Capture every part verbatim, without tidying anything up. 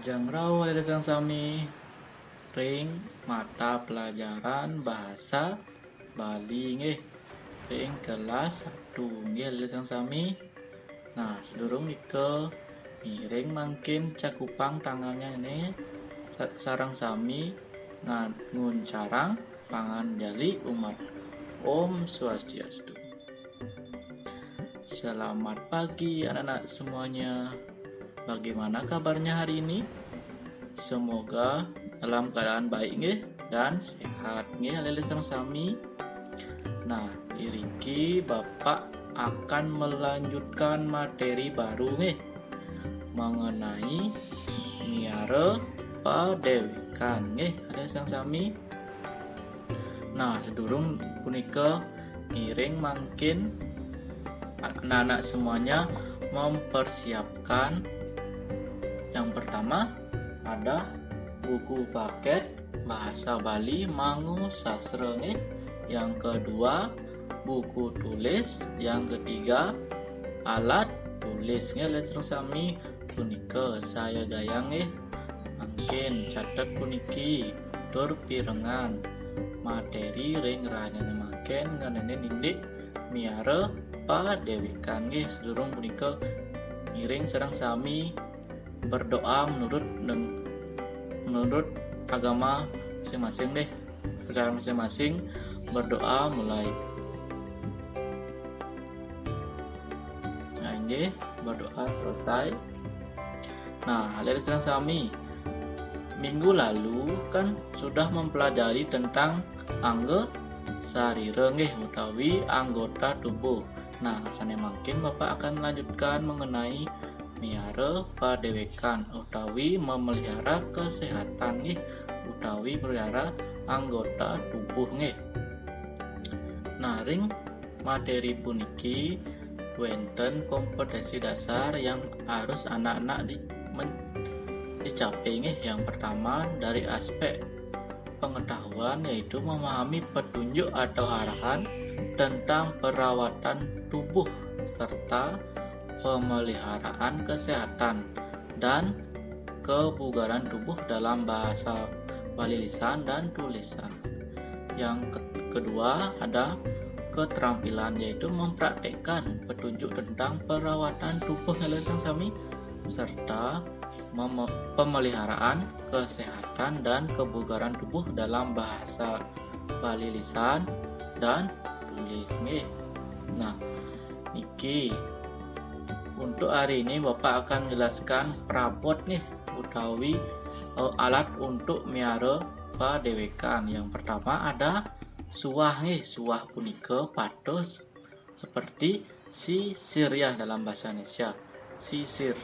Jam rauh adik-adik sareng sami ring mata pelajaran bahasa Bali nggih, ring kelas satu nggih adik-adik sareng sami. Nah, sadurung nika ngiring mangkin cakupang tangannya ini sa-, sareng sami ngan-, nguncarang panganjali umat. Om Swastiastu. Selamat pagi anak-anak semuanya. Bagaimana kabarnya hari ini? Semoga dalam keadaan baik nggih dan sehat nggih adik-adik sareng sami. Nah, iriki Bapak akan melanjutkan materi baru nggih mengenai miara padewekan nggih adik-adik sareng sami. Nah, sadurung punika ngiring mangkin anak-anak semuanya mempersiapkan. Yang pertama ada buku paket bahasa Bali Mangu Sastra nggih. Yang kedua buku tulis, yang ketiga alat tulis nggih adik-adik sareng sami. Punika saya gayang nggih. Mangkin catet puniki tur pirengang materi ring rahinane mangkin ngeninin indik miara padewekan nggih. Sadurung punika ngiring sareng sami berdoa menurut neng-, menurut agama masing-masing deh. Percaya masing-masing berdoa mulai. Nah, ini berdoa selesai. Nah, adik-adik sareng sami, minggu lalu kan sudah mempelajari tentang angga sarira nggih utawi anggota tubuh. Nah, sane mangkin Bapak akan melanjutkan mengenai miara padewekan utawi memelihara kesehatan nggih utawi memelihara anggota tubuh nggih. Nah, ring materi puniki wenten kompetensi dasar yang harus anak-anak di, men, dicapai nggih. Yang pertama dari aspek pengetahuan yaitu memahami petunjuk atau arahan tentang perawatan tubuh serta pemeliharaan kesehatan dan kebugaran tubuh dalam bahasa Bali lisan dan tulisan. Yang ke-, kedua ada keterampilan yaitu mempraktekkan petunjuk tentang perawatan tubuh adik-adik sareng sami serta mem-, pemeliharaan kesehatan dan kebugaran tubuh dalam bahasa Bali lisan dan tulis nggih. Nah, niki untuk hari ini Bapak akan menjelaskan perabot nggih utawi, eh, alat untuk miara padewekan. Yang pertama ada suah nggih. Suah punika patuh seperti sisir ya dalam bahasa Indonesia. Sisir.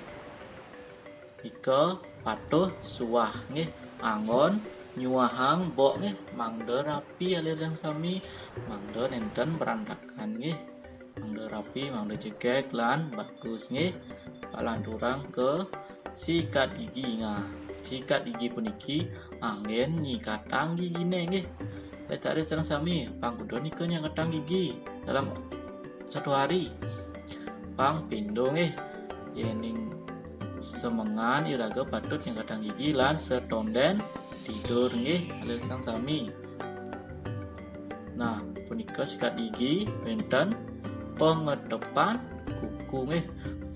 Ika patuh suah nggih, anggon nyuahang bok nggih, mangda rapi adik-adik sareng sami, mangda nenten berantakan nggih. Mangda rapi, mangda jegeg lan bagus nggih. Palanturang ke sikat gigi. Nah, sikat gigi puniki anggen nyikatang gigine nggih. Adik-adik sareng sami, pang kuda nika nyikatang gigi dalam satu hari. Pang pindo nggih. Yening semengan iraga patut nyikatang gigi lan setonden tidur nggih, adik-adik sareng sami. Nah, punika sikat gigi wenten pengetepan kuku nggih.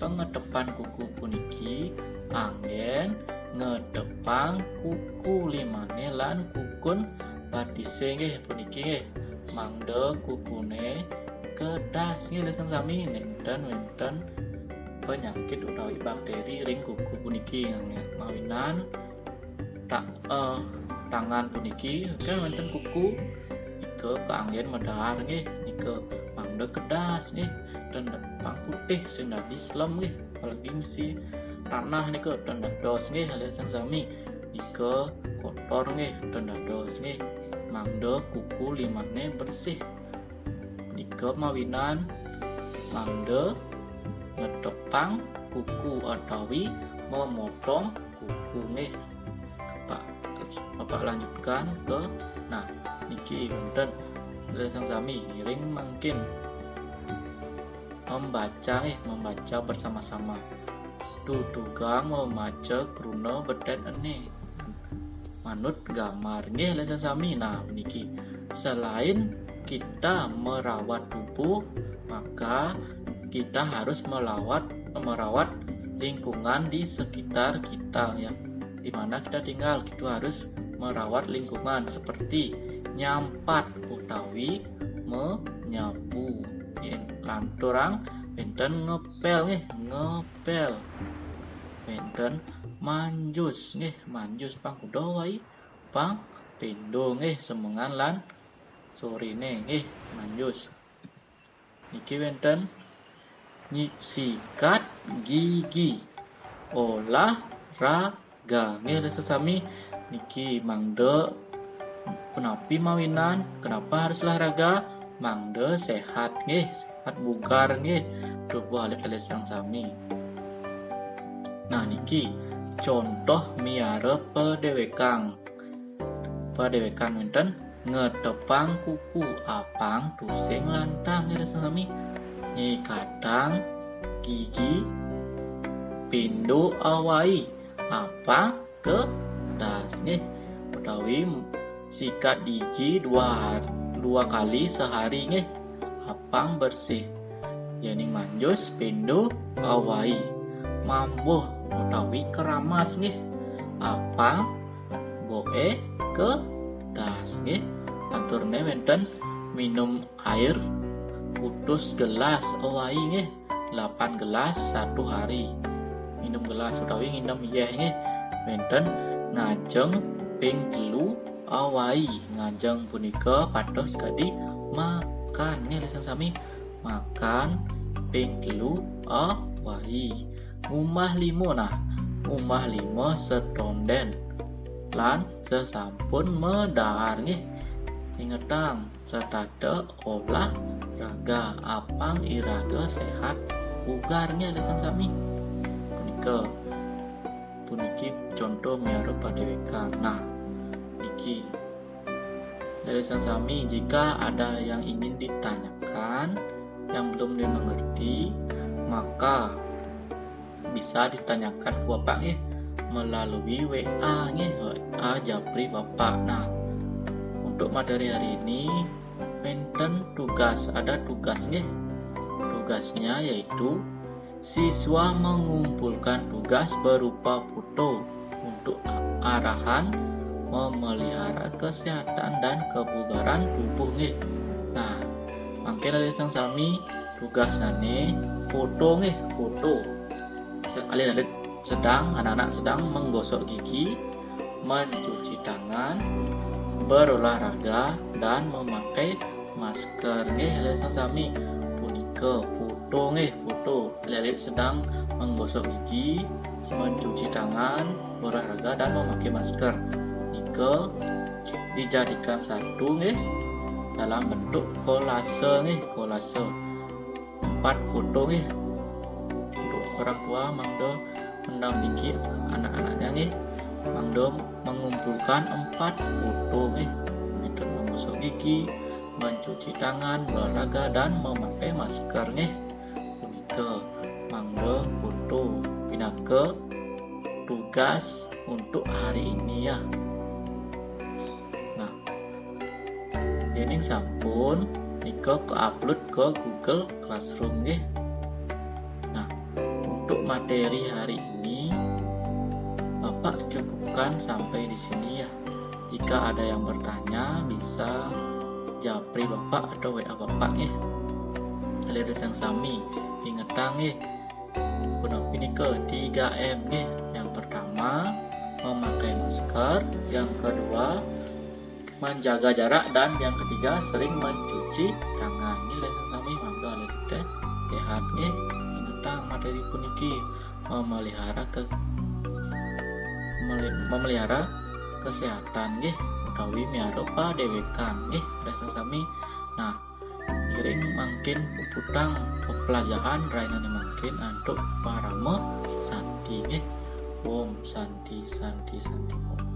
Pengetepan kuku puniki anggen ngetepang kuku limane lan kukun batise nggih puniki nggih. Mangda kukune kedas nggih adik-adik sareng sami, nenten wenten penyakit utawi bakteri ring kuku puniki. Mawinan tak, eh, tangan puniki kan wenten kuku, nika kaanggen medar nggih, nika mangda kedas nggih, ten pang putih sing dadi slem nggih, apalagi misi tanah nika ten dados nggih, adik-adik sareng sami, nika kotor nggih, ten dados nggih, mangda kuku limane bersih. Nika mawinan mangda ngetepang kuku atawi memotong kuku nggih. Pak, Bapak lanjutkan ke, nah, niki wenten adik-adik sareng sami ngiring mangkin membaca nggih, membaca bersama-sama. tutugang mamaca kruna betén ené. Manut gambar nggih, alit-alit sami. Nah, niki selain kita merawat tubuh, maka kita harus melawat, merawat lingkungan di sekitar kita, ya. Di mana kita tinggal, kita harus merawat lingkungan seperti nyampat utawi menyapu. Nggih, lanturang wénten ngepél nggih, ngepél. Wénten manjus nggih, manjus pang kuda wai, pang pindo nggih, semengan lan soriné nggih, manjus. Niki wénten nyi-, sikat gigi, olahraga nggih, alit-alit sami. Niki mangda punapi mawinan, kenapa harus olahraga? Mangda séhat nggih, séhat bugar nggih tubuh alit-alit sami. Nah, niki contoh miara padéwékan. Padéwékan wénten ngetepang kuku, apang tusing lantang nggih, alit-alit sami. Nyikatang gigi, pindo awai, apang kedas nggih, utawi sikat gigi dua, dua kali sehari nggih, apang bersih. Yéning manjus pindo awai, mambuh utawi keramas nggih, apang boé kedas nggih. Lanturné wénten minum air utus gelas awai nggih, delapan gelas satu hari. Minum gelas utawi nginem yéh nggih. Wénten ngajeng ping telu awai. Ngajeng punika pados kadi makan nggih, alit-alit sami. Makan ping telu awai. Ngumbah lima, nah, ngumbah lima setondén lan sesampun madahar nggih. Ingetang, setata olahraga, apang iraga séhat bugar nggih, alit-alit sami. Punika, puniki contoh miara padéwékan. Nah, niki, alit-alit sami, jika ada yang ingin ditanyakan, yang belum dimengerti, maka bisa ditanyakan ke Bapak nggih melalui W A nggih, W A japri Bapak. Nah, untuk materi hari ini, wénten tugas, ada tugas nggih. Tugasnya yaitu siswa mengumpulkan tugas berupa foto untuk arahan memelihara kesehatan dan kebugaran tubuh nggih. Nah, mangkin alit-alit sami tugasné foto nggih, foto. Se-, alit-alit sedang, anak-anak sedang menggosok gigi, mencuci tangan, berolahraga, dan memakai masker nggih, alit-alit sami. Punika foto nggih, foto. Alit-alit sedang menggosok gigi, mencuci tangan, berolahraga, dan memakai masker. Nika dijadikan satu nggih, dalam bentuk kolase nggih, kolase. Empat foto nggih. Untuk orang tua mangda mendampingi anak-anaknya nggih, mangda mengumpulkan empat foto nggih. Wénten menggosok gigi, mencuci tangan, berolahraga, dan memakai masker nggih. Punika mangda foto pinaka tugas untuk hari ini ya. Nah, yéning sampun, nika ke-upload ke Google Classroom nggih. Nah, untuk materi hari ini Bapak cukupkan sampai di sini ya. Jika ada yang bertanya, bisa japri Bapak atau W A Bapak nggih. Alit-alit sami, ingetang nggih, punika tiga M nggih. Yang pertama, memakai masker. Yang kedua, menjaga jarak. Dan yang ketiga, sering mencuci tangan. Nggih, alit-alit sami, mangda alit-alit séhat nggih. Ingetang materi puniki, memelihara ke-, meli-, memelihara kesehatan nggih, utawi miara padéwékan nggih, alit-alit sami. Nah, ngiring mangkin puputang pepelajahan rahinané mangkin antuk parama santi nggih. Om Santi, Santi, Santi Om.